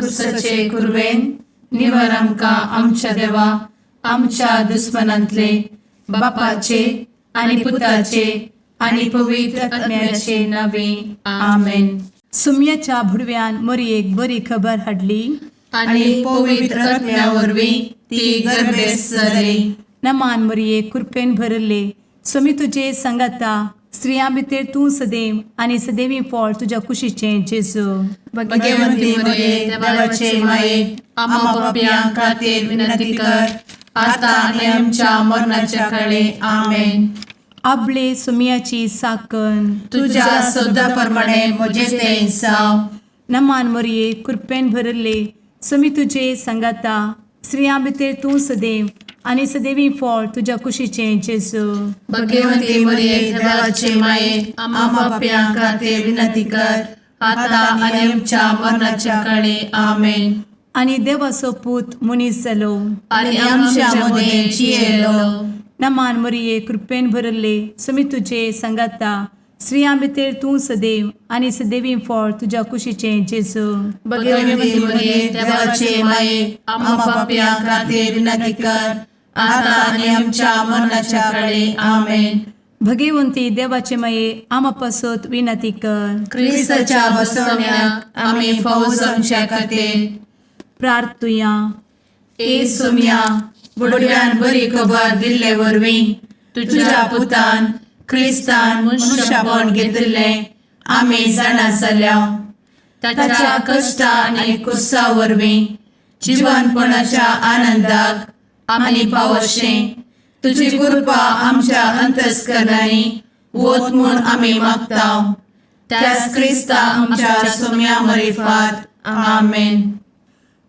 कुर्साचे कुरवेन निवर आमकां आमच्या देवा आमच्या दुस्मनांतले बापाचे आनी पुताचे आनी पवित्र आत्म्याचे नावे आमेन. सुम्याच्या भुडव्यान मोरयेक बरी खबर हाडली. आनी पवित्र आत्म्या वरवीं ती गर्भेस्त जाली. नमान मोरये, कृपेन भरले, स्वामी तुजे सांगाता, स्त्रियां भितर तूं सदैव आनी सदैवी फळ तुज्या कुशीचें जेजू. भगवंती मरिये, देवाचे माये, आम्हा पापयां खातीर विनंती कर, आता आनी आमच्या मरणाच्या काळे. आमेन. आबले सुम्याची साकन. तुझ्या शब्दा प्रमाणे म्हजे ते जावं. नमान मोरये, कृपेन भरले, स्वामी तुजे सांगाता, स्त्रियां भितर तूं सदैव आनी सदैवी फळ तुज्या कुशीचें जेजू. भगवंती मरिये, देवाचे माये, आम्हा पापयां खातीर विनंती कर, आता आनी आमच्या मरणाच्या काळे. आमेन. आनी देवाचो पूत मनीस जालो आनी आमच्या मदें जियेलो. नमान मोरये, कृपेन भरले, स्वामी तुजे सांगाता, स्त्रियां भितर तूं सदैव आनी सदैवी फळ तुज्या कुशीचें जेजू. भगवंती मरिये, देवाचे माये, आम्हा पापयां खातीर विनंती कर, आता आनी आमच्या मरणाच्या काळे. आमेन. भगवंती देवाचे माये, आमा पासत विनंती कर. क्रिस्ताच्या बसवण्याक आमी फावो जावच्या खातीर प्रार्थुया. ए सोम्या, बुडव्यान बरी खबर दिल्ले वरवीं तुझ्या पुतान क्रिस्तान मनुष्यपण घेतिल्लें आमी जाणा जाल्या. ताच्या कश्टा आनी कुर्सा वरवीं जिवनपणाच्या आनंदाक आमी पावशें तुजी कृपा आमच्या अंतस्करणांनी वत म्हूण आमी मागता, त्याच क्रिस्ता आमच्या सोम्या मरिफात. आमेन.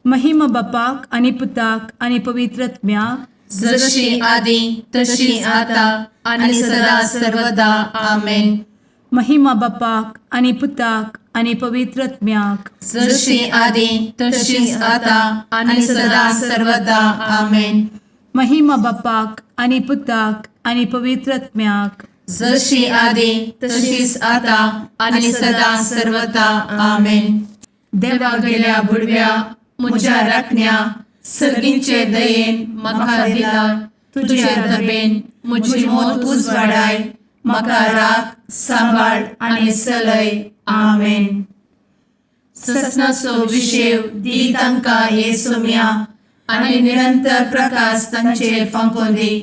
महिमा बापाक आनी पुताक आनी पवित्र आत्म्याक. जशी आदी तशी आता आणि सदा सर्वदा. आमेन. महिमा बापाक आनी पुताक आनी पवित्र आत्म्याक. जशी आदी तशीच आता आणि सदा सर्वदा. आमेन. महिमा बापाक आनी पुताक आनी पवित्र आत्म्याक. जशी आदी तशीच आता आणि सदा सर्वदा. आमेन. देवा गेल्या बुडव्या म्हज्या राखण्या, सर्गींचे दयेन म्हाका दिला तुझे दबेन म्हजी मोत उजवाडाय, म्हाका राख, सांबाळ आनी चलय. आमेन. ससनाचो विशेव दी तांकां हे सोम्या आनी निरंतर प्रकाश तांचेर फांकोवन दी,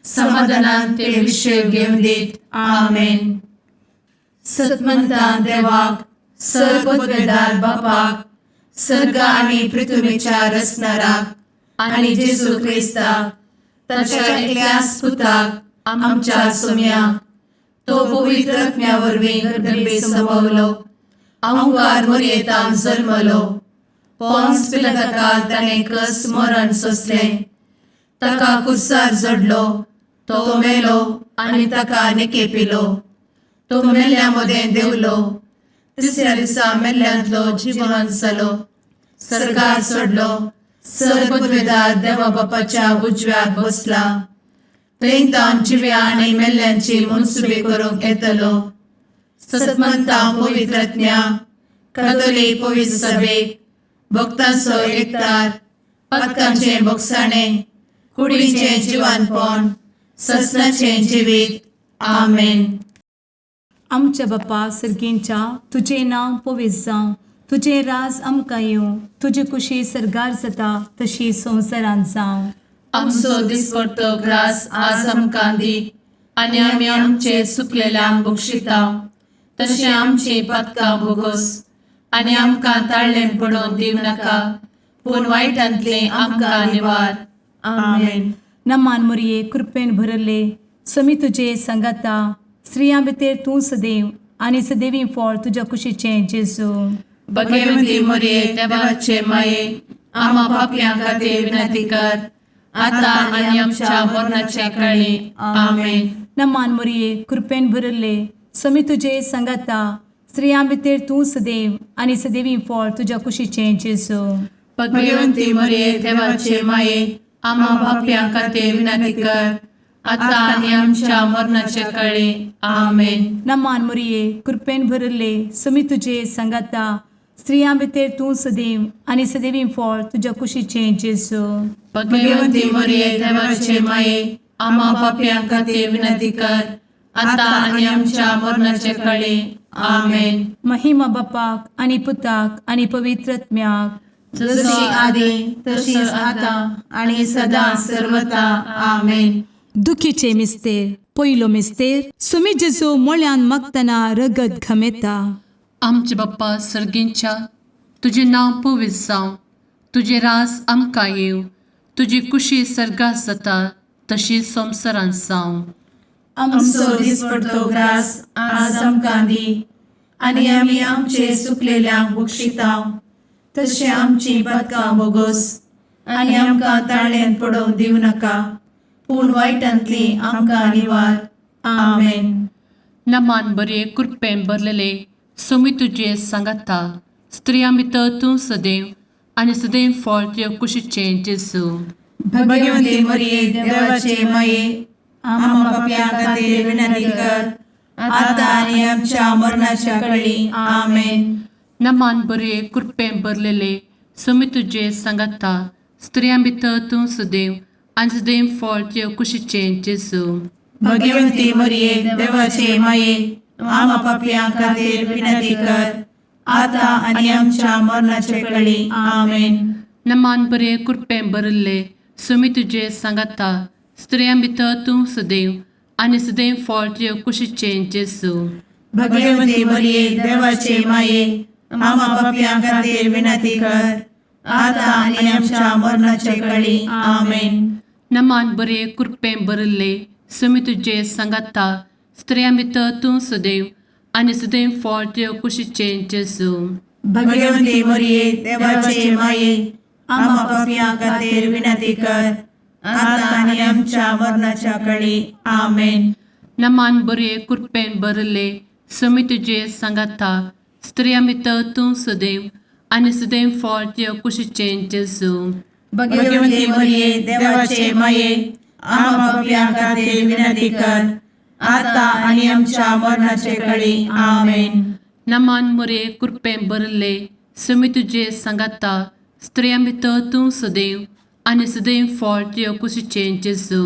समाधानान ते विशेव घेवन दीत. आमेन. सतमंतान देवाक, सर्वपदवेदार बापाक, सर्ग आनी पृथ्वीच्या रचणाराक आनी जेजू क्रिस्ताक ताच्या एकल्याच पुताक आमच्या सोम्याक, तो पवित्र आत्म्या वरवीं गर्भे संभवलो, अंकार मोरयेतान जल्मलो, पोन्स पिलाताकाल ताणें कस मरण सोंसलें, ताका कुर्सार जडलो, तो मेलो आनी ताका निकेपिलो, तो मेल्ल्या मदें देंवलो, तिसऱ्या दिसा मेल्ल्यांतलो जिवन जालो, सर्गार चडलो, सर्वपदवेदार देवा बापाच्या उजव्याक बसला, थंय तावन जिव्या आनी मेल्ल्यांची मनसुबी करूंक येतलो. सतमंता पवित्र आत्म्या, कातोलीक पवित्र सभेक, भक्तांचो एकतार, पातकांचें भोगसाणें, कुडीचें जिवानपण, ससनाचें जिवीत. आमेन. आमच्या बापा सर्गींच्या, तुजें नांव पवित्र जावं, तुजें राज आमकां येवं, तुजी कुशी सर्गार जाता तशी संवसारांत जावं. आमचो दिसपडतो ग्रास आज आमकां दी आनी आमी आमचे चुकलेल्यांक बक्षिता तशें आमची पातकां भोगोस आनी आमकां ताळ्ळें पडोवन दिवं नाका, पूण वायटांतलें आमकां निवार. आमेन. नमान मोरये, कृपेन भरले, समी तुजे सांगाता, स्त्रियां भितर तूं सदैव आनी सदैवी फळ तुज्या कुशीचें जेजू. भगवती मोरये, देवाचे माये, आम्हा पापयां खातीर विनंती कर, आता आनी आमच्या मरणाच्या काळी. आमेन. नमान मोरये, कृपेन भरले, समी तुजे सांगाता, स्त्रियां भितर तूं सदैव आनी सदैवी फळ तुज्या कुशीचें जेजू. भगवती मोरये, देवाचे माये, आम्हा पापयां खातीर विनंती कर, आता आनी आमच्या मरणाच्या काळी. आमेन. नमान मोरये, कृपेन भरले, समी तुजे सांगाता, स्त्रियां भितर तूं सदैव आनी सदैवी फळ तुज्या कुशीचें जेजू. भगवती मरिये, देवाचे माये, आम्हा पापयां खातीर विनंती कर, आतां आनी आमच्या मरणाचे कळी. आमेन. महिमा बापाक आनी पुताक आनी पवित्र आत्म्याक. जशी आदी तशीच आतां आनी सदां सर्वता. आमेन. दुखीचे मिस्तेर. पयलो मिस्तेर, सुमी जेजू मोळ्यान मागतना रगत घमेता. आमचे बाप्पा सर्गींच्या, तुजें नांव पवित्र जावं, तुजें रास आमकां येवं, तुजी कुशी सर्गात जाता तशी संवसारांत जावं. आमचो दिसपडतो ग्रास आज आमकां दी आनी आमी आमचे सुकलेल्यांक बक्षितांव तशें आमची पदकां बोगोस आनी आमकां ताळ्यान पडोवंक दिवं नाका, पूण वायटांतली आमकां निवार. आमेन. नमान बरे, कृपेन भरलेले, सोमी तुजे सांगाता, स्त्रियां भितर तूं सदैव आनी सदैव फळ तुजे कुशीचें जेजू. भगवती मरिये, देवाचे माये, आम्हा पापयां खातीर विनंती कर, आतां आनी आमच्या मरणाच्या कळी. आमेन. नमान बरे, कृपेन भरलेले, सोमी तुजे सांगाता, स्त्रियां भितर तूं सदैव आनी सदैव फळ तुजे कुशीचें जेजू. भगवती मरिये, देवाचे माये, आम्हा पापयां खातीर विनंती कर, आतां आनी आमच्या मरणाच्या कळी. आमेन. नमान बरे, कृपेन भरिल्ले, सुमी तुजे सांगाता, स्त्रियां भितर तूं सदैव आनी सदैव फळ तुजे कुशीचें जेजू. भगवती मरिये, देवाचे माये, आम्हा पापयां खातीर विनंती कर, आतां आनी आमच्या मरणाच्या कळी. आमेन. नमान बरे, कृपेन भरिल्ले, सुमी तुजे सांगाता, स्त्रियां भितर तूं सदैव आनी सदैव फळ तुजे कुशीचें जेजू. भगवती मरिये, देवाचे माये, आम्हा पापयां खातीर विनंती कर, आतां आनी आमच्या मरणाच्या कळी. आमेन. नमान बरे, कृपेन भरिल्ले, सुमी तुजे सांगाता, स्त्रियां भितर तूं सदैव आनी सदैव फळ तुजे कुशीचें जेजू. भगवती मरिये, देवाचे माये, आम्हा पापयां खातीर विनंती कर, आतां आनी आमच्या मरणाचे कळी. आमेन. नमान मुरे, कृपेन भरिल्ले, सुमी तुजे सांगाता, स्त्रियां भितर तूं सदैव आनी सदैव फळ तुजे कुशीचें जेजू.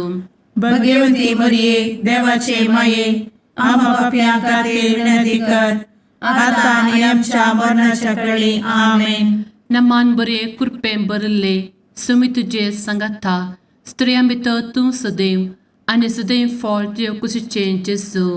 भगवती मरिये, देवाचे माये, आम्हा पापयां खातीर विनंती कर, आतां आनी आमच्या मरणाच्या कळी. आमेन. नमान बरे, कृपेन भरिल्ले, सुमी तुजे सांगाता, स्त्रियां भितर तूं सदैव आनी सदैव फळ तुजे कुशीचें जेजू.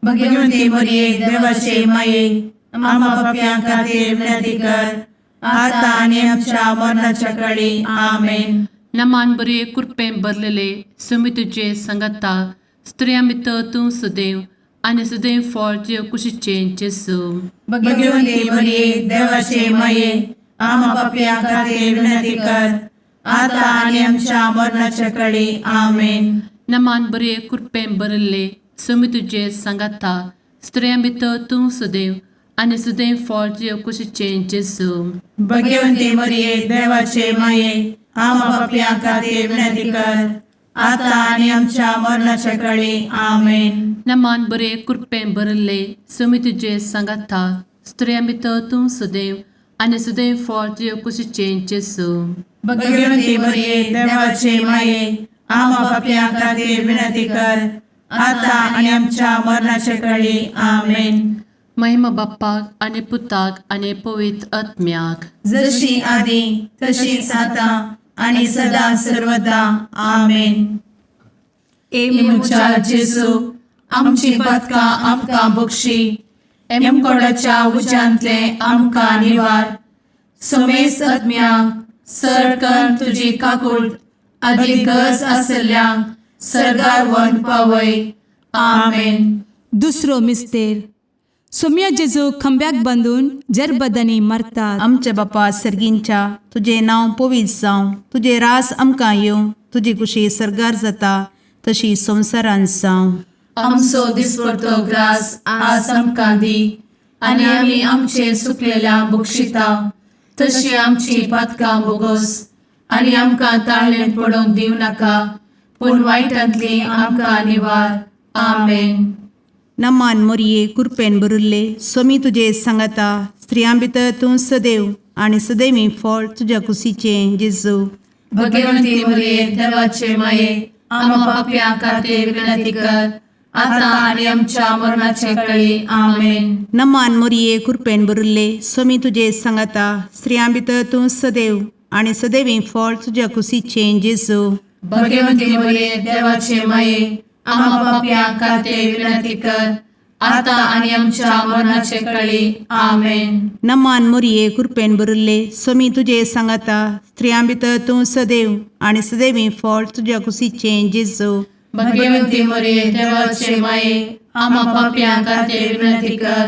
भगवती मरिये, देवाचे माये, आम्हा पापयां खातीर विनंती कर, आतां आनी आमच्या मरणाच्या कळी. आमेन. नमान बरे, कृपेन भरलेले, सुमी तुजे सांगाता, स्त्रियां भितर तूं सदैव आनी सदैव फळ तुजे कुशीचें जेजू. भगवती मरिये, देवाचे माये, आम्हा पापयां खातीर विनंती कर, आतां आनी आमच्या मरणाच्या कळी. आमेन. नमान बरे, कृपेन भरिल्ले, सुमी तुजे सांगाता, स्त्रियां भितर तूं सदैव आनी सदैव फळ तुजे कुशीचें जेजू. भगवती मरिये, देवाचे माये, आम्हा पापयां खातीर विनंती कर, आतां आनी आमच्या मरणाच्या कळी. आमेन. नमान बरे, कृपेन भरिल्ले, सुमी तुजे सांगाता, स्त्रियां भितर तूं सदैव आनी सदैव फळ तुजे कुशीचें जेजू. भगवती मरिये, देवाचे माये, आम्हा पापयां खातीर विनंती कर, आतां आनी आमच्या मरणाच्या कळी. आमेन. महिमा बाप्पाक आनी पुताक आनी पवित्र आत्म्याक. जशी आदी तशीच आतां आनी सदां सर्वदा. आमेन. ए म्हज्या जेजू, आमची पदकां आमकां बक्षी, एमकोडाच्या उज्यांतले आमकां निवार, समेस्त आत्म्यांक सरकन तुजी काकूळ आदी गरज आसल्ल्यांक सर्गार व्हरून पावय. आमेन. दुसरो मिस्तेर, सोम्या जेजू खांब्याक बांदून जरबदांनी मारतात. आमच्या बापा सर्गींच्या, तुजें नांव पवित्र जावं, तुजें रास आमकां येवं, तुजी कुशी सर्गार जाता तशी संवसारांत जावं. आमचो दिसपडतो ग्रास आज आमकां दी आनी आमी आमचे सुकलेल्या बक्षिता तशी आमची पातकां बोगोस आनी आमकां ताळ्ळें पडोवंक दिवं नाका, पूण वायटांतली आमकां निवार. आमेन. नमान मोरये कुरपेन भरिल्ले सोमी तुजे सांगाता स्त्रियां भितर तूं सदैव आनी सदैवी फळ तुज्या कुशीचें जेजू. भगवंती मरिये देवाचे माये आम्हा पापयां खातीर विनंती कर आता आणि आमच्या मरणाच्या कळी. आमेन. नमान मोरये कुरपेन भरिल्ले सोमी तुजे सांगाता स्त्रियां भितर तूं सदैव आनी सदैवी फळ तुज्या कुशीचें जेजू. भगवंती मरिये देवाचे माये आम्हा पापयां खातीर विनंती कर आता आणि आमच्या मरणाच्या कळी. आमेन. नमान मोरये कुरपेन भरिल्ले सोमी तुजे सांगाता स्त्रियां भितर तूं सदैव आनी सदैवी फळ तुज्या कुशीचें जेजू. भगवंती मरिये देवाचे माये आम्हा पापयां खातीर विनंती कर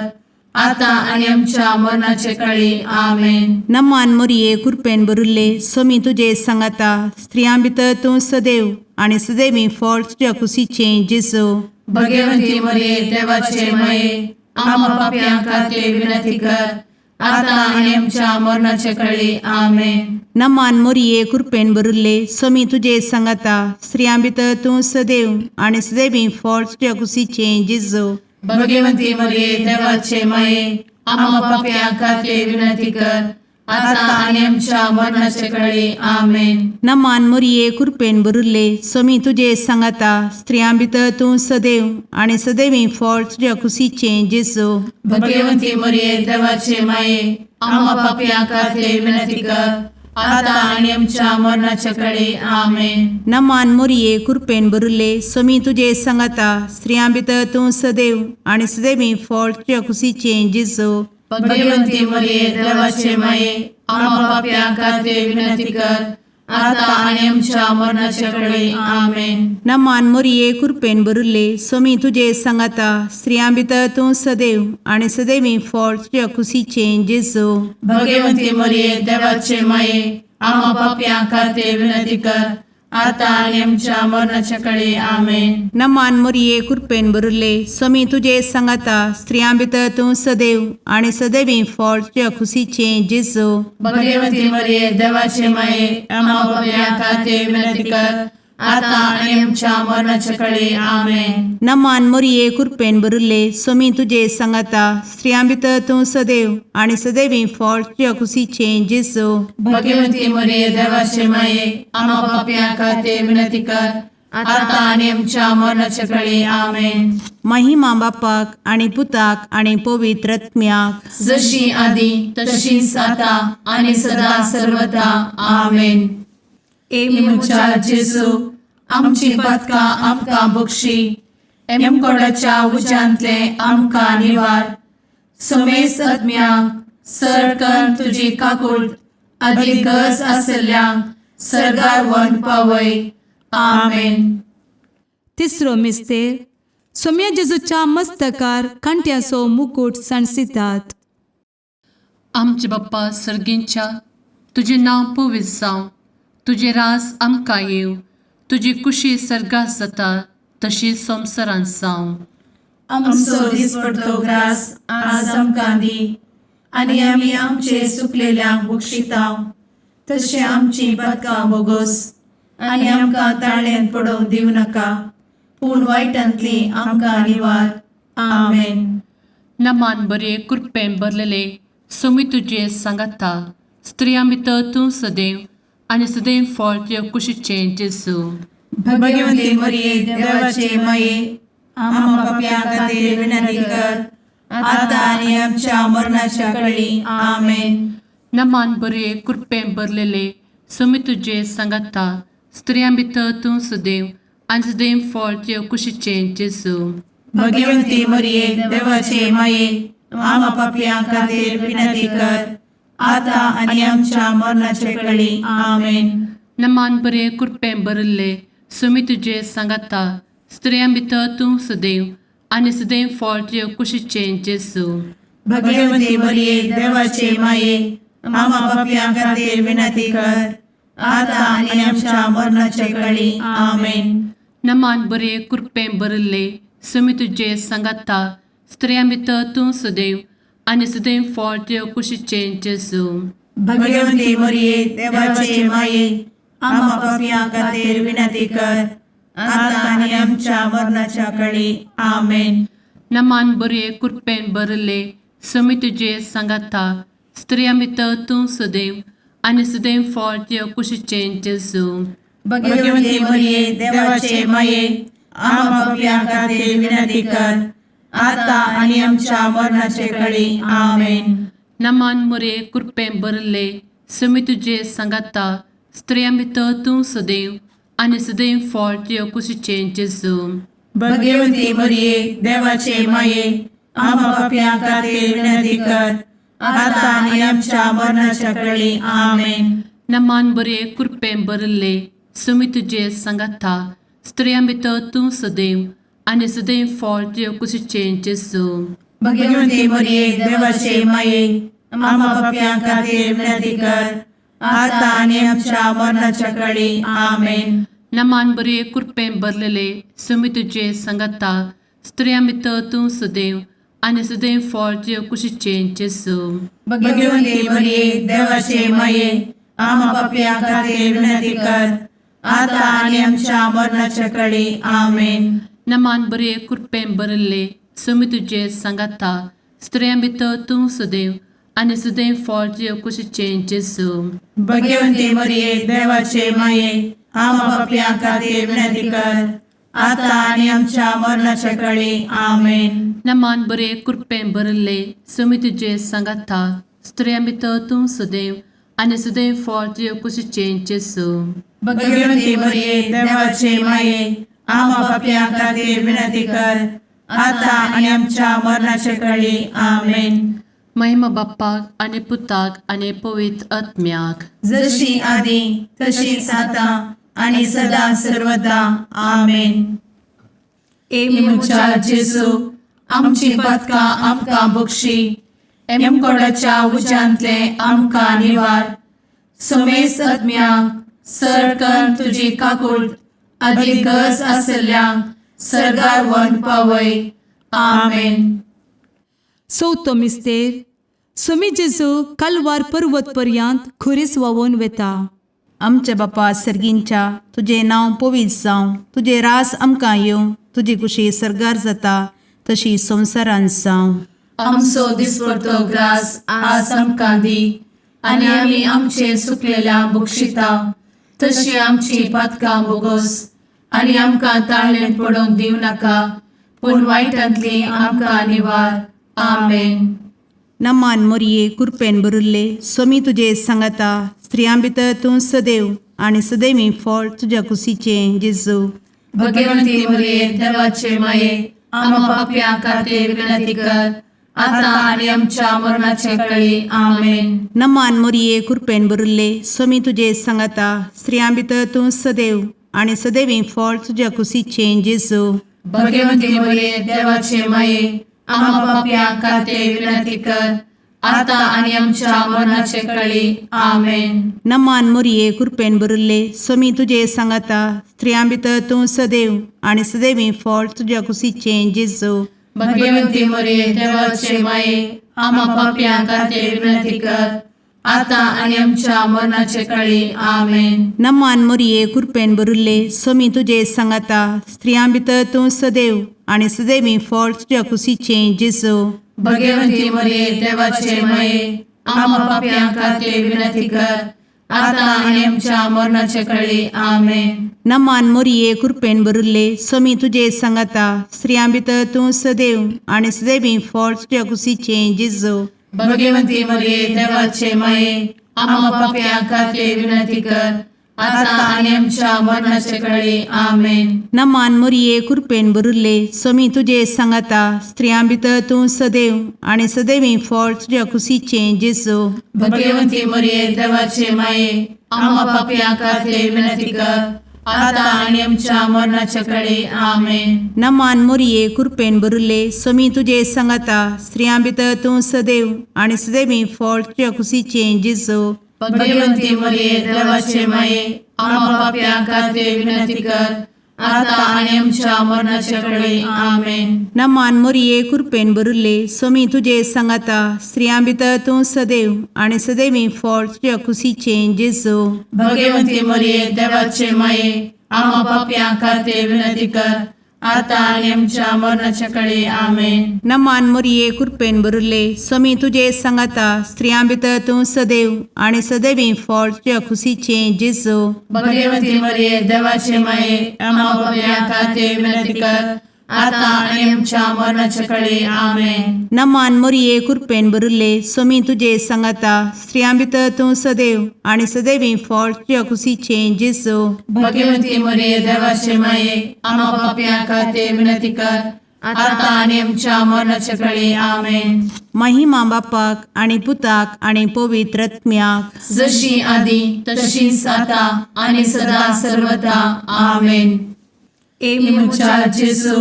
आता आणि आमच्या मरणाच्या कळी. आमेन. नमान मोरये कुरपेन भरिल्ले सोमी तुजे सांगाता स्त्रियां भितर तूं सदैव आनी सदैवी फळ तुज्या कुशीचें जेजू. भगवंती मरिये देवाचे माये आम्हा पापयां खातीर विनंती कर आता आणि आमच्या मरणाच्या कळी. आमेन. नमान मोरये कुरपेन भरिल्ले सोमी तुजे सांगाता स्त्रियां भितर तूं सदैव आनी सदैवी फळ तुज्या कुशीचें जेजू. भगवंती मरिये देवाचे माये आम्हा पापयां खातीर विनंती कर आता आणि आमच्या मरणाच्या कळी. आमेन. नमान मोरये कुरपेन भरिल्ले सोमी तुजे सांगाता स्त्रियां भितर तूं सदैव आनी सदैवी फळ तुज्या कुशीचें जेजू. भगवंती मरिये देवाचे माये आम्हा पापयां खातीर विनंती कर आता आणि आमच्या मरणाच्या कळी. आमेन. नमान मोरये कुरपेन भरिल्ले सोमी तुजे सांगाता स्त्रियां भितर तूं सदैव आनी सदैवी फळ तुज्या कुशीचें जेजू. भगवंती मरिये देवाचे माये आम्हा पापयां खातीर विनंती कर आता आणि आमच्या मरणाच्या कळी. आमेन. नमान मोरये कुरपेन भरिल्ले सोमी तुजे सांगाता स्त्रियां भितर तूं सदैव आनी सदैवी फळ तुज्या कुशीचें जेजू. भगवंती मरिये देवाचे माये आम्हा पापयां खातीर विनंती कर आता आणि आमच्या मरणाच्या कळी. आमेन. नमान मोरये कुरपेन भरिल्ले सोमी तुजे सांगाता स्त्रियां भितर तूं सदैव आनी सदैवी फळ तुज्या कुशीचें जेजू. भगवंती मरिये देवाचे माये आम्हा पापयां खातीर विनंती कर आता आणि आमच्या मरणाच्या कळी. आमेन. नमान मोरये कुरपेन भरिल्ले सोमी तुजे सांगाता स्त्रियां भितर तूं सदैव आनी सदैवी फळ तुज्या कुशीचें जेजू. भगवंती मरिये देवाचे माये आम्हा पापयां खातीर विनंती कर आता आणि आमच्या मरणाच्या कळी. आमेन. महिमा बापाक आनी पुताक आनी पवित्र आत्म्याक. जशी आदी तशीच आता आणि सदा सर्वदा. आमेन. ए म्हज्या जेजू आमची पातकां आमकां बक्षी एमकोडाच्या उज्यांतले आमकां निवार समेस्त आत्म्यांक सरकन तुजी काकूट आदी गरज आसल्ल्यांक सर्गार व्हरून पावय. आमेन. तिसरो मिस्तेर सोम्या जेजूच्या मस्तकार कांट्याचो मुकूट सांडसितात. आमचे बाप्पा सर्गींच्या तुजें नांव पवित्र जावं, तुजें राज आमकां येवं, तुजी कुशी सर्गात जाता तशी संवसारांत जावं. आमचो दिसपडतो ग्रास आज आमकां दी आनी आमी आमचे सुकलेल्यांक बक्षितांव तशें आमची पातकां बोगोस आनी आमकां ताळ्यांत पडोवंक दिवं नाका पूण वायटांतली आमकां निवार. आमेन. नमान बरे कृपेन भरलेले सोमी तुजे सांगाता स्त्रियां भितर तूं सदैव आनी सदैव फळ तुज्या कुशीचें जेजू. भगवंती मरिये देवाचे माये आम्हा पापयां खातीर विनंती कर आता आणि आमच्या मरणाच्या कळी. आमेन. नमान बरे कृपेन भरलेले सोमी तुजे सांगाता स्त्रियां भितर तूं सदैव आनी सदैव फळ तुज्या कुशीचें जेजू. भगवंती मरिये देवाचे माये आम्हा पापयां खातीर विनंती कर आता आणि आमच्या मरणाच्या कळी. आमेन. नमान बरे कृपेन भरिल्ले सोमी तुजे सांगाता स्त्रियां भितर तूं सदैव आनी सदैव फळ तुज्या कुशीचें जेजू. भगवंती मरिये देवाचे माये आम्हा पापयां खातीर विनंती कर आता आणि आमच्या मरणाच्या कळी. आमेन. नमान बरे कृपेन भरिल्ले सोमी तुजे सांगाता स्त्रियां भितर तूं सदैव आनी सदैव फळ तुज्या कुशीचें जेजू. भगवंती मरिये देवाचे माये आम्हा पापयां खातीर विनंती कर आता आणि आमच्या मरणाच्या कळी. आमेन. नमान बरे कृपेन भरले समी तुजे सांगाता स्त्रियां भितर तूं सदैव आनी सदैव फळ तुज्या कुशीचें जेजू. भगवती मरिये, देवाचे माये, आम्हा पापयां खातीर विनंती कर, आता आनी आमच्या मरणाचे कळी. आमेन. नमान मुरे कृपेन भरले समी तुजे सांगाता स्त्रियां भितर तूं सदैव आनी सदैव फळ तुज्या कुशीचें जेजू. भगवती मरिये, देवाचे माये, आम्हा पापयां खातीर विनंती कर, आता आनी आमच्या मरणाच्या कळी. आमेन. नमान बरे कृपेन भरले समी तुजे सांगाता स्त्रियां भितर तूं सदैव आनी सदैव फळ तुज्या कुशीचें जेजू. भगवती मरिये, देवाचे माये, आम्हा पापयां खातीर विनंती कर, आता आनी आमच्या मरणाच्या कळी. आमेन. नमान बरे कृपेन भरलेले समी तुजे सांगाता स्त्रियां भितर तूं सदैव आनी सदैव फळ तुज्या कुशीचें जेजू. भगवती मरिये, देवाचे माये, आम्हा पापयां खातीर विनंती कर, आता आनी आमच्या मरणाच्या कळी. आमेन. नमान बरे कृपेन भरले समी तुजे सांगाता स्त्रियां भितर तूं सदैव आनी सदैव फळ तुज्या कुशीचें जेजू. भगवती मरिये, देवाचे माये, आम्हा पापयां खातीर विनंती कर, आता आनी आमच्या मरणाच्या कळी. आमेन. नमान बरे कृपेन भरले समी तुजे सांगाता स्त्रियां भितर तूं सदैव आनी सदैव फळ तुज्या कुशीचें जेजू. भगवती मरिये, देवाचे माये, आम्हा पापयां खातीर विनंती कर, आता आनी आमच्या मरणाच्या कळी. आमेन. महिमा बाप्पाक आनी पुताक आनी पवित्र आत्म्याक. जशी आदी तशीच आता आणि सदा सर्वदा. आमेन. ए म्हज्या जेजू, आमची पातकां आमकां बक्षी, एमकोडाच्या उज्यांतले आमकां निवार, समेस्त आत्म्यांक सरकन तुजी काकूळ आदी गरज आसल्ल्यांक सर्गार व्हरून पावय. आमेन. चवथो मिस्तेर. सोमी जेजू कालवार पर्वत पर्यंत खुरीस व्हांवून वेता. आमच्या बापा सर्गींच्या, तुजें नांव पवित्र जावं, तुजें रास आमकां येवं, तुजी कुशी सर्गार जाता तशी संवसारांत जावं. आमचो दिसपडतो ग्रास आज आमकां दी, आनी आमी आमचे सुकलेल्या बक्षिता तशी आमची पातकां बोगोस, आनी आमकां ताळणेंत पडोवंक दिवं नाका, पूण वायटांतली आमकां निवार. आमेन. नमान मोरये, कुरपेन भरिल्ले, सोमी तुजे सांगाता, स्त्रियां भितर तूं सदैव आनी सदैवी फळ तुज्या कुशीचें जेजू. भगवंती मरिये, देवाचे माये, आम्हा पापयां खातीर विनंती कर, आता आनी आमच्या मरणाचे कळी. आमेन. नमान मोरये, कुरपेन भरिल्ले, सोमी तुजे सांगाता, स्त्रियां भितर तूं सदैव आनी सदैवी फळ तुज्या कुशीचें जेजू. भगवंती मरिये, देवाचे माये, आम्हा पापयां खातीर विनंती कर, आता आनी आमच्या मरणाचे कळी. आमेन. नमान मोरये, कुरपेन भरिल्ले, सोमी तुजे सांगाता, स्त्रियां भितर तूं सदैव आनी सदैवी फळ तुज्या कुशीचें जेजू. भगवंती मरिये, देवाचे माये, आम्हा पापयां खातीर विनंती कर, आता आनी आमच्या मरणाचे कळी. आमेन. नमान मोरये, कुरपेन भरिल्ले, सोमी तुजे सांगाता, स्त्रियां भितर तूं सदैव आनी सदैवी फळ तुज्या कुशीचें जेजू. भगवंती मरिये, देवाचे माये, आम्हा पापयां खातीर विनंती कर, आता आनी आमच्या मरणाचे कळी. आमेन. नमान मोरये, कुरपेन भरिल्ले, सोमी तुजे सांगाता, स्त्रियां भितर तूं सदैव आनी सदैवी फळ तुज्या कुशीचें जेजू. भगवंती मरिये, देवाचे माये, आम्हा पापयां खातीर विनंती कर, आता आनी आमच्या मरणाचे कळी. आमेन. नमान मोरये, कुरपेन भरिल्ले, सोमी तुजे सांगाता, स्त्रियां भितर तूं सदैव आनी सदैवी फळ तुज्या कुशीचें जेजू. भगवंती मरिये, देवाचे माये, आम्हा पापयां खातीर विनंती कर, आता आनी आमच्या मरणाचे कळी. आमेन. नमान मोरये, कुरपेन भरिल्ले, सोमी तुजे सांगाता, स्त्रियां भितर तूं सदैव आनी सदैवी फळ तुज्या कुशीचें जेजू. भगवंती मरिये, देवाचे माये, आम्हा पापयां खातीर विनंती कर, आता आनी आमच्या मरणाचे कळी. आमेन. नमान मोरये, कुरपेन भरिल्ले, सोमी तुजे सांगाता, स्त्रियां भितर तूं सदैव आनी सदैवी फळ तुज्या कुशीचें जेजू. भगवंती मरिये, देवाचे माये, आम्हा पापयां खातीर विनंती कर, आतां आनी आमच्या मरणाच्या कडे आमेन. नमान मोरये कृपेन भरिल्ले स्वामी तुजे सांगाता स्त्रियां भितर तूं सदैव आनी सदैवी फळ तुज्या खुशीचें जेजू. भगवती मरिये देवाचे माये आम्हा पापयां खातीर विनंती कर आतां आनी आमच्या मरणाच्या कडे आमेन. नमान मोरये कृपेन भरिल्ले स्वामी तुजे सांगाता स्त्रियां भितर तूं सदैव आनी सदैवी फळ तुज्या खुशीचें जेजू. भगवती मरिये देवाचे माये आम्हा पापयां खातीर विनंती कर आतां आनी आमच्या मरणाच्या कडे आमेन. महिमा बापाक आनी पुताक आनी पवित्र आत्म्याक. जशी आदी तशीच आता आणि सदा सर्वदा आमेन. ए म्हज्या जेजू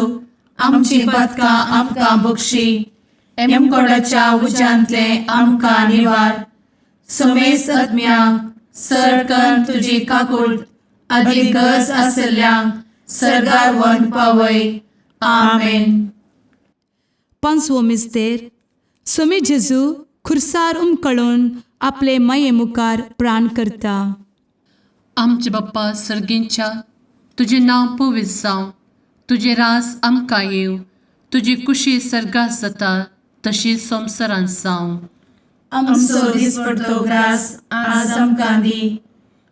आमची पातकां आमकां बक्षी एमकोडाच्या उज्यांतले आमकां निवार समेस्त आत्म्यांक सरकन तुजी काकूळ आदी गरज आसल्ल्यांक सरगार वन पावय आमेन. पांचवो मिस्तेर स्वामी जेजू खुर्सार उमकळून आपले माये मुखार प्राण करता. आमचे बाप्पा सर्गींच्या तुजें नांव पवित्र जावं, तुजें रास आमकां येवं, तुजी कुशी सर्गात जाता तशी संवसारांत जावं. आमचो दिसपडतो ग्रास आज आमकां दी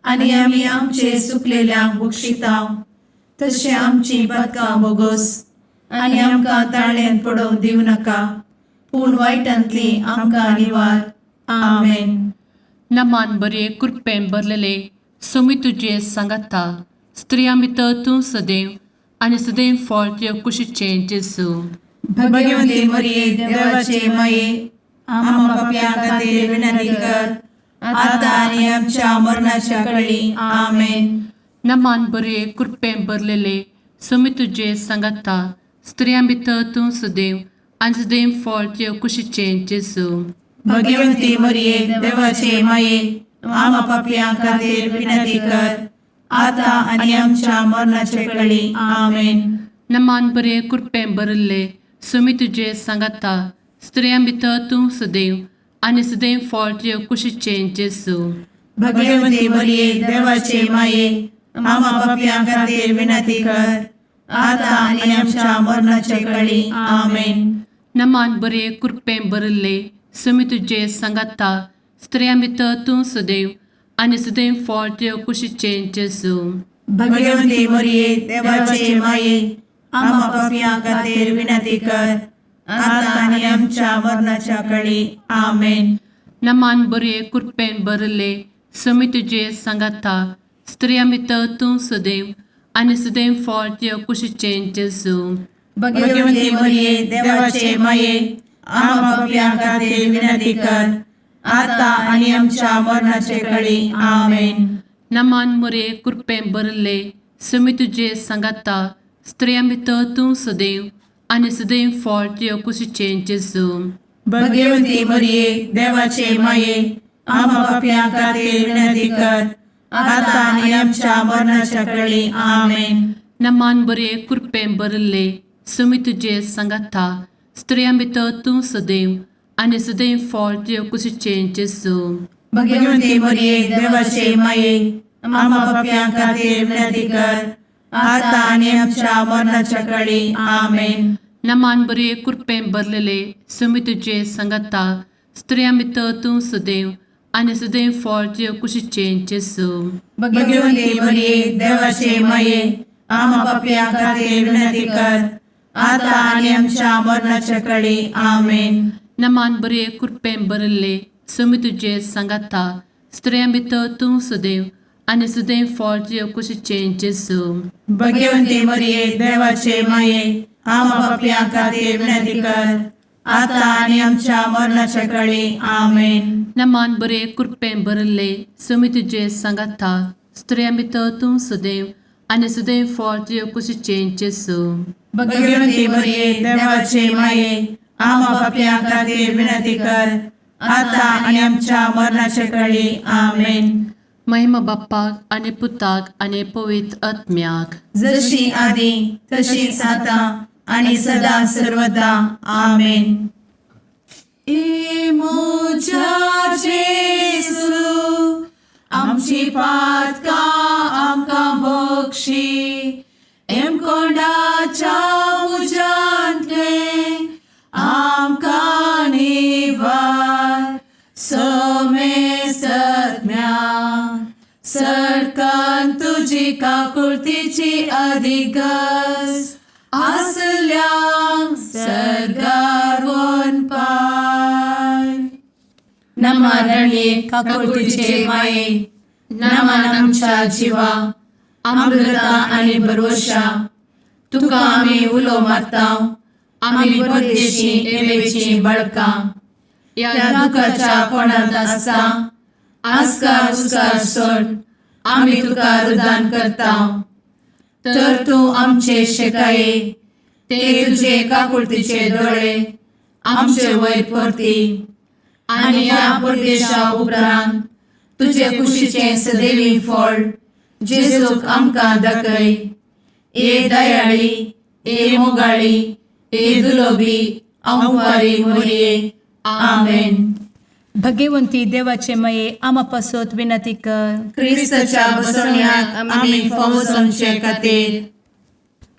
आनी आमी आमचे सुकलेल्यांक बक्षितांव तशें आमची पातकां बोगोस आनी आमकां ताळ्यान पडोवंक दिवं नाका पूण वायटांतली आमकां निवार आमेन. नमान बरे कृपेन भरलेले स्वामी तुजे सांगाता स्त्रियां भितर तूं सदैव आनी सदैव फळ तुज्या कुशीचें जेजू. भगवती मरिये देवाचे माये आम्हा पापयां खातीर विनंती कर आतां आनी आमच्या मरणाच्या कळी आमेन. नमान बरे कृपेन भरलेले स्वामी तुजे सांगाता स्त्रियां भितर तूं सदैव आनी सदैव फळ तुज्या कुशीचें जेजू. भगवती मरिये देवाचे माये आम्हा पापयां खातीर विनंती कर आतां आनी आमच्या मरणाचे कळी आमेन. नमान बरे कृपेन भरिल्ले स्वामी तुजे सांगाता स्त्रियां भितर तूं सदैव आनी सदैव फळ तुज्या कुशीचें जेजू. भगवती मरिये देवाचे माये आम्हा पापयां खातीर विनंती कर आतां आनी आमच्या मरणाचे कळी आमेन. नमान बरे कृपेन भरिल्ले स्वामी तुजे सांगाता स्त्रियां भितर तूं सदैव आनी सदैव फळ तुज्या कुशीचें जेजू. भगवती मरिये देवाचे माये आम्हा पापयां खातीर विनंती कर आतां आनी आमच्या मरणाच्या कळी आमेन. नमान बरे कृपेन भरिल्ले स्वामी तुजे सांगाता स्त्रियां भितर तूं सदैव आनी सदैव फळ तुज्या कुशीचें जेजू. भगवती मरिये देवाचे माये आम्हा पापयां खातीर विनंती कर आतां आनी आमच्या मरणाचे कळी आमेन. नमान मोरे कृपेन भरिल्ले स्वामी तुजे सांगाता स्त्रियां भितर तूं सदैव आनी सदैव फळ तुज्या कुशीचें जेजू. भगवती मरिये देवाचे माये आम्हा पापयां खातीर विनंती कर आतां आनी आमच्या मरणाच्या कळी आमेन. नमान बरे कृपेन भरिल्ले स्वामी तुजे सांगाता स्त्रियां भितर तूं सदैव आनी सदैव फळ तुज्या कुशीचें जेजू. भगवती मरिये देवाचे माये आम्हा पापयां खातीर विनंती कर आतां आनी आमच्या मरणाच्या कळी आमेन. नमान बरे कृपेन भरलेले स्वामी तुजे सांगाता स्त्रियां भितर तूं सदैव आनी सदैव फळ तुज्या कुशीचें जेजू. भगवती मरिये देवाचे माये आम्हा पापयां खातीर विनंती कर आतां आनी आमच्या मरणाच्या कळी आमेन. नमान बरे कृपेन भरिल्ले स्वामी तुजे सांगाता स्त्रियां भितर तूं सदैव आनी सदैव फळ तुज्या कुशीचें जेजू. भगवती मरिये देवाचे माये आम्हा पापयां खातीर विनंती कर आतां आनी आमच्या मरणाच्या कळी आमेन. नमान बरे कृपेन भरिल्ले स्वामी तुजे सांगाता स्त्रियां भितर तूं सदैव आनी सदैव फळ तुज्या कुशीचें जेजू. भगवती मरिये देवाचे माये आम्हा पापयां खातीर विनंती कर आतां आनी आमच्या मरणाच्या कळी आमेन. महिमा बाप्पाक आनी पुताक आनी पवित्र आत्म्याक. जशी आदी तशीच आतां आणि सदा सर्वदा आमेन. ए म्हज्या जेजू आमची पातकां आमकां बक्षी हेमकोंडाच्या उज्यांतलें आमकां निवार समेस्तज्ञा सरकान तुजी काकुळतीची अधिगस आसल्या सरकार पाय नमरणे काकुळतीचे माये नमन आमच्या जिवा अमृता आनी भरवशा तुका आमी उलो मारता आमी परदेशी एवेची बळकां ह्या दुखाच्या कोणांत आसता आस्कार उस्कार सोड आमी तुका रुदान करता तर तूं आमचे शेकाये ते तुजे काकुळतीचे दोळे आमचे वयर परती आनी ह्या परदेशा उपरांत तुजे कुशीचें सदैवी फळ जेजूक आमकां दाखय. ए दयाळी, ए मोगाळी, ए दुलोबी अंवारी मोरये. आमेन. भगवंती देवाचे मये आमा पासत विनंती कर. क्रिस्ताच्या बसवण्याक आमी फावो जावचे खातीर.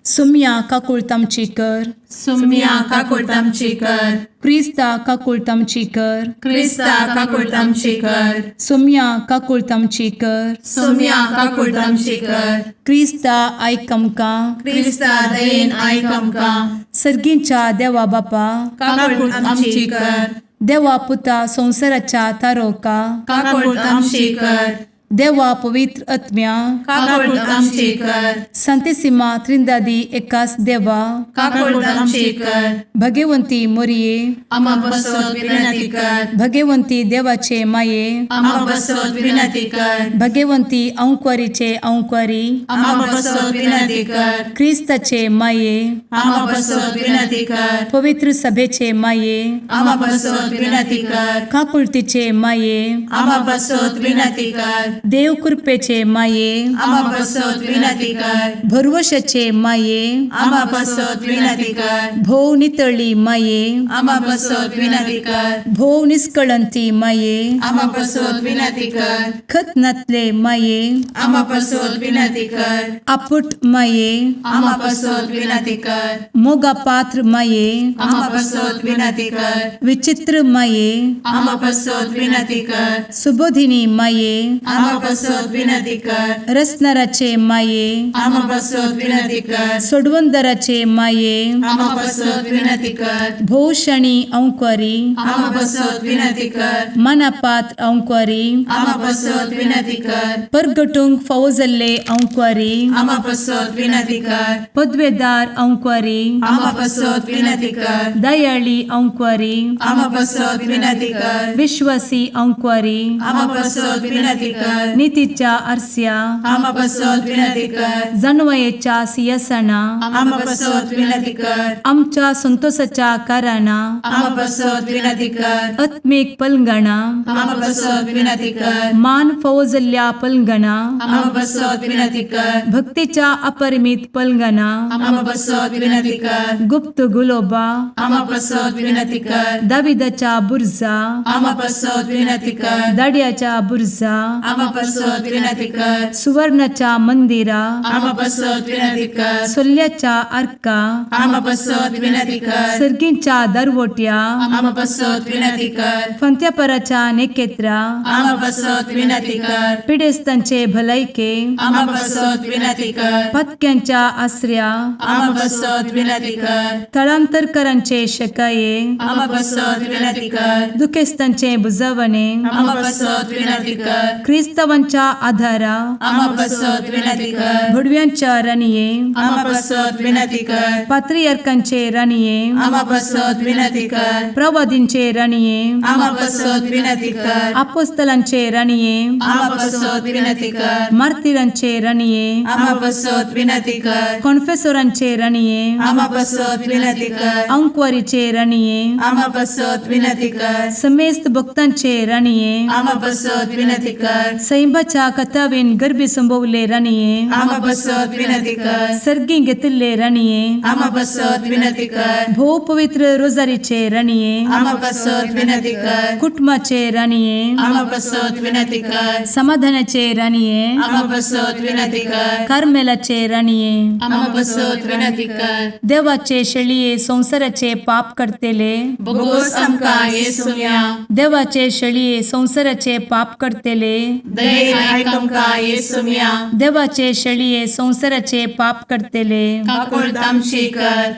सुम्या काकुळतामची कर. सुम्या काकुळतामची कर. क्रिस्ता काकुळतामची कर. क्रिस्ता काकुळतामची कर. सुम्या काकुळतामची कर. सुम्या काकुळतामची कर. क्रिस्ता आयक आमकां. क्रिस्ता दयेन आयक आमकां. सर्गींच्या देवा बापा, काकुळट आमची कर. देवा पुता संवसाराच्या तारोका, काकुळट आमची कर. देवा पवित्र आत्म्या, काकुळट आमची कर. संतेसिमा त्रिंदादी एकास देवा, काकुळट आमची कर. भगवंती मोरये, आमा बसत विनंती कर. भगवंती देवाचे माये, आमा बसत विनंती कर. भगवंती अंक्वारीचे अंक्वारी, आमा बसत विनंती कर. क्रिस्ताचे माये, आमा बसत विनंती कर. पवित्र सभेचे माये, आमा बसत विनंती कर. काकुळतीचे माये, आमा बसत विनंती कर. देव कृपेचे माये, आमा बसत विनंती कर. भरवशाचे माये, आमा बसत विनंती कर. भोव नितळी माये, आमा बसत विनंती कर. भोव निस्कळंती माये, आमा बसत विनंती कर. खतनातले माये, आमा बसत विनंती कर. आपुट माये, आमा बसत विनंती कर. मोगा पात्र माये, आमा बसत विनंती कर. विचित्र माये, आमा बसत विनंती कर. सुबोधिनी माये, आमा बसत विनंती कर. रसनाराचे माये, आमा बसत विनंती कर. सोडवंदराचे माये, आमा बसत विनंती कर. भोवशणी अंक्वारी, आमा बसत विनंती कर. मनापात्र अंक्वारी, आमा बसत विनंती कर. परगटूंक फावो जाल्ले अंक्वारी, आमा बसत विनंती कर. पदवेदार अंक्वारी, आमा बसत विनंती कर. दयाळी अंक्वारी, आमा बसत विनंती कर. विश्वासी अंक्वारी, आमा बसत विनंती कर. नितीच्या आरस्या, आमा बसत विनंती कर. जानवयेच्या सियासना, आमा बसत विनंती कर. आमच्या संतोषाच्या कारणां, आमा बसत विनंती कर. आत्मीक पलंगणा, आमा बसत विनंती कर. मान फावो जाल्ल्या पलंगणा, आमा बसत विनंती कर. भक्तीच्या अपरिमित पलंगणा, आमा बसत विनंती कर. गुप्त गुलोबा, आमा बसत विनंती कर. दाविदाच्या बुर्जा, आमा बसत विनंती कर. दाड्याच्या बुर्जा, आमा बसत विनंती कर. सुवर्णाच्या मंदिरा, आमा बसत विनंती कर. सोल्ल्याच्या आर्का, आमा बसत विनंती कर. सर्गींच्या दरवट्या, आमा बसत विनंती कर. फंत्यापराच्या नेकेत्रा, आमा बसत विनंती कर. पिडेस्तांचे भलायके, आमा बसत विनंती कर. पत्क्यांच्या आसऱ्या, आमा बसत विनंती कर. थळांतरकरांचे शकाये, आमा बसत विनंती कर. दुखेस्तांचे बुजवणे, आमा बसत विनंती कर. क्रिस्तावांच्या आधारा, आमा बसत विनंती कर. भडव्यांच्या राणये, आमा बसत विनंती कर. पात्रियार्कांचे राणये, आमा बसत विनंती कर. प्रवादींचे राणये, आमा बसत विनंती कर. आपोस्तलांचे राणये, आमा बसत विनंती कर. मार्तिरांचे राणये, आमा बसत विनंती कर. कॉन्फेसोरांचे राणये, आमा बसत विनंती कर. अंक्वारीचे राणये, आमा बसत विनंती कर. समेस्त भक्तांचे राणये, आमा बसत विनंती कर. सैंबाच्या कथावेन गर्भी संभवले राणये आमा बसत विनंती कर. सर्गी घेतिल्ले राणये आमा बसत विनंती कर. भोव पवित्र रोजारीचे राणये आमा बसत विनंती कर. कुटुंबाचे राणये आमा बसत विनंती कर. समाधानाचे राणये आमा बसत विनंती कर. कार्मेलाचे राणये आमा बसत विनंती कर. देवाचे शेळये संवसाराचे पाप करतेले बोगोस आमकां येसुम्या. देवाचे शेळये संवसाराचे पाप करतेले दयेन आयक आमकां येसुम्या. देवाचे शेळये संवसाराचे पाप करतेले काकुळट आमची कर.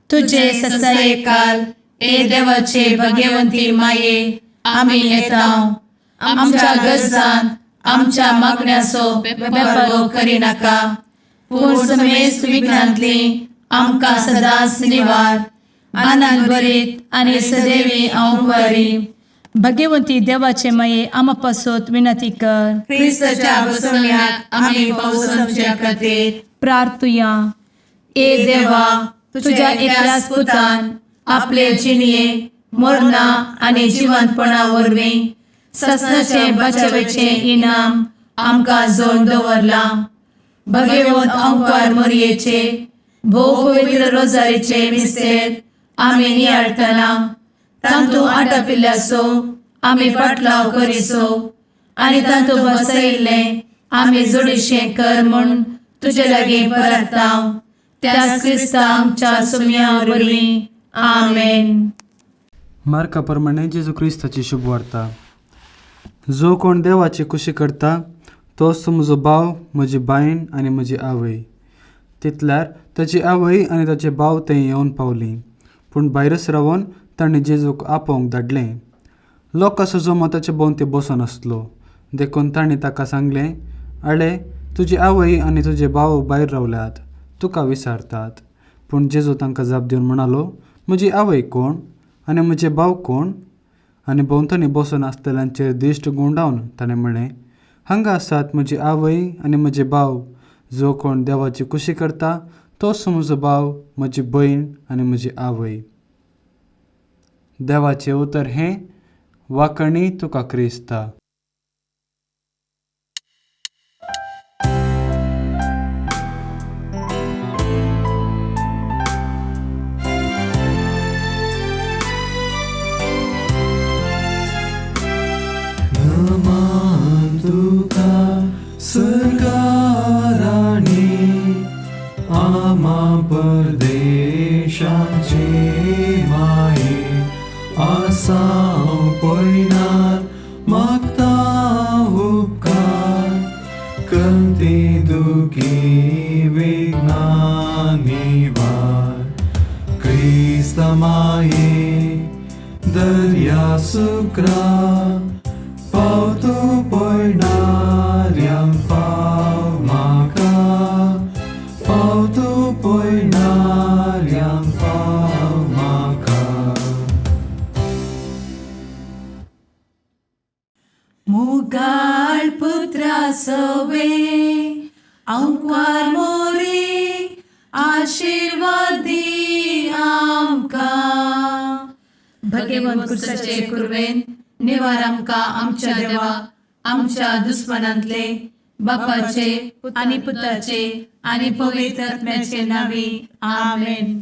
तुझे ससायेकाल ए देवाचे भगवंती माये आमी येता आमच्या गरजान आमच्या मागण्याचो बेपर्वो करिनाका, पूण समेस्त विघ्नांतली आमकां सदांच निवार. आनंद भरीत आनी सदैवी अंकुरी भगवंती देवाचे माये आमा पासत विनंती कर. क्रिस्ताच्या बसवण्यात आम्ही पावसाच्या खातीर प्रार्थुया. ए देवा, तुझ्या एकल्याच पुतान आपले जिणये मरणा आनी जिवंतपणा वरवीं ससनाचे बचावेचे इनाम आमकां जोड दवरलां. भगवंत अंकार मोरयेचे भोव पवित्र रोजारीचे मिस्तेर आमी नियाळटना तांतू आटापिल्ल्याचो आमी पाटलाव करिसो आनी तांतू बसयिल्लें आमी जोडीशें कर म्हूण तुजे लागीं परताव त्याच क्रिस्ता आमच्या सुम्या वरवीं. आमेन. मार्का प्रमाणे जेजू क्रिस्ताची शुभवार्ता. जो कोण देवाची कुशी करता तोच तो म्हजो भाव, म्हजी बायण आनी म्हजी आवय. तितल्यार ताची आवय आनी ताचे भाव थंय येवन पावलीं, पूण भायरच रावन तांणी जेजूक आपोवंक धाडलें. लोकांचो जमो ताचे भोंवती बसून आसलो, देखून तांणी ताका सांगलें, आळे, तुजी आवय आनी तुजे भाव भायर रावल्यात, तुका विचारतात. पूण जेजू तांकां जाप दिवन म्हणालो, म्हजी आवय कोण आनी म्हजे भाव कोण? आनी भोंवतणी बसून आसतल्यांचेर दिश्ट घुंवडावन ताणें म्हळें, हांगा आसात म्हजी आवय आनी म्हजे भाव. जो कोण देवाची कुशी करता तोच म्हजो भाव, म्हजी भयण आनी म्हजी आवय. देवाचें उतर हें. वाकणी तुका क्रिस्ता. नमान तुका सर्गाराणी, आमा परदेशाचे माये, आसाव पयनार मागता उपकार, कंती दुखी विघ्ना निवार. क्रिस्ता माये दर्या सुक्रा, पावतो पयणाऱ्यांक पाव म्हाका, पावतो पयणाऱ्यांक पाव म्हाका. मुगाळ पुत्रा सवे अंकार मोरे आशिर्वाद दी आमकां. भगवंत कुर्साचे कुर्वेन निवार आमकां आमच्या देवा आमच्या दुस्मनांतले, बापाचे आनी पुताचे आनी पवित्र आत्म्याचे नांवी. आमेन.